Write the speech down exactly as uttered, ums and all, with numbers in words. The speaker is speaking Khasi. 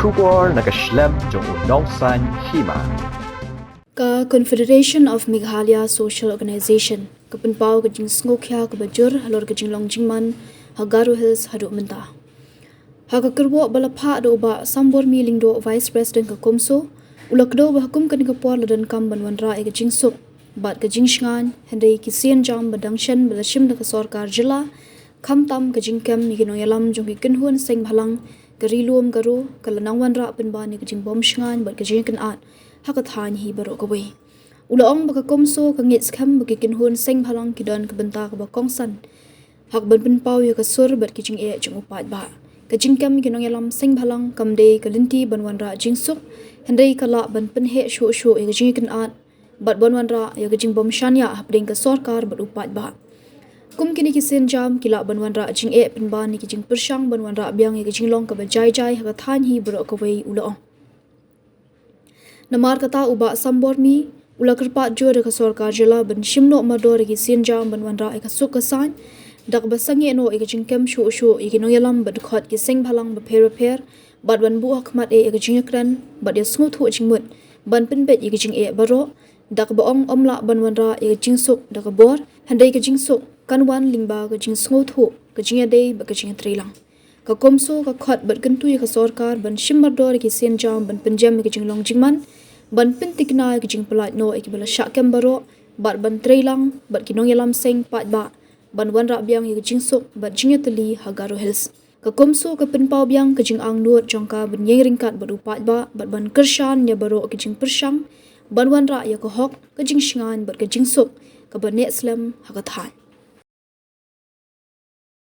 Khubor na ka shlem jong u Nongsaiñ Hima. Ka Confederation of Meghalaya Social Organization ka pynpaw ka jingsngewkhia kaba jur halor ka jinglong jingman ha Garo Hills haduh mynta. Ha ka kyrwoh ba la phah da u Bah Sambormi Lyngdoh, Vice President ka CoMSO, u la kdew ba ha kum kane ka por la donkam ban wanrah ïa ka jingsuk bad ka jingshngaiñ, hynrei ki sienjam ba dang shen ba la shim da ka sorkar jylla, khamtam ka jingkem ïa ki nongïalam jong ki kynhun seng bhalang ka Ri Lum Garo, ka la nang wanrah pynban ïa ka jingbym shngaiñ bad ka jingkynad ha ka thaiñ hi baroh kawei. U la ong ba ka CoMSO ka ngeit skhem ba ki kynhun seng bhalang ki don ka bynta kaba kongsan ha kaban pynpaw ïa ka sur bad ki jingeh jong u paidbah. Ka jingkem ïa ki nongïalam seng bhalang kam dei ka lynti ban wanrah jingsuk, hynrei ka lah ban pynheh shuh shuh ïa ka jingkynad bad ban wanrah ïa ka jingbym shaniah hapdeng ka sorkar bad u paidbah. Kum kine ki sienjam ki lah ban wanrah jingeh pynban ïa ki jingpyrshang ban wanrah biang ïa ka jinglong kaba jai jai ha ka thaiñ hi baroh kawei, u la ong. Namar kata u Bah Sambormi u la kyrpad jur ïa ka sorkar jylla ban shim noh mardor ïa ki sienjam ban wanrah ïa ka suk ka saiñ, da kaba sangeh noh ïa ka jingkem shuh shuh ïa ki nongïalam bad khot ki seng bhalang bapher bapher, bad ban buh ha khmat eh ïa ka jingïakren bad ïa sngewthuh jingmut ban pynbeit ïa ka jingeh baroh, da kaba ong ym lah ban wanrah ïa ka jingsuk da ka bor, hynrei ka jingsuk kan wan lyngba ka jingsngewthuh, ka jingïadei bad ka jingïatreilang. Ka CoMSO ka khot bad kyntu ïa ka sorkar ban shim mardor ïa ki sienjam ban pynjem ïa ka jinglong jingman, ban pyntikna ïa ka jingpyllait noh ïa kiba la shah kem baroh, bad ban treilang bad ki nongïalam seng paidbah ban wanrah biang ïa ka jingsuk bad jingïatylli ha Garo Hills. Ka CoMSO ka pynpaw biang ka jingangnud jong ka ban ïeng ryngkat bad u paidbah bad ban kyrshan ïa baroh ki jingpyrshang ban wanrah ïa ka hok, ka jingshngaiñ bad ka jingsuk kaba neh slem ha ka thaiñ.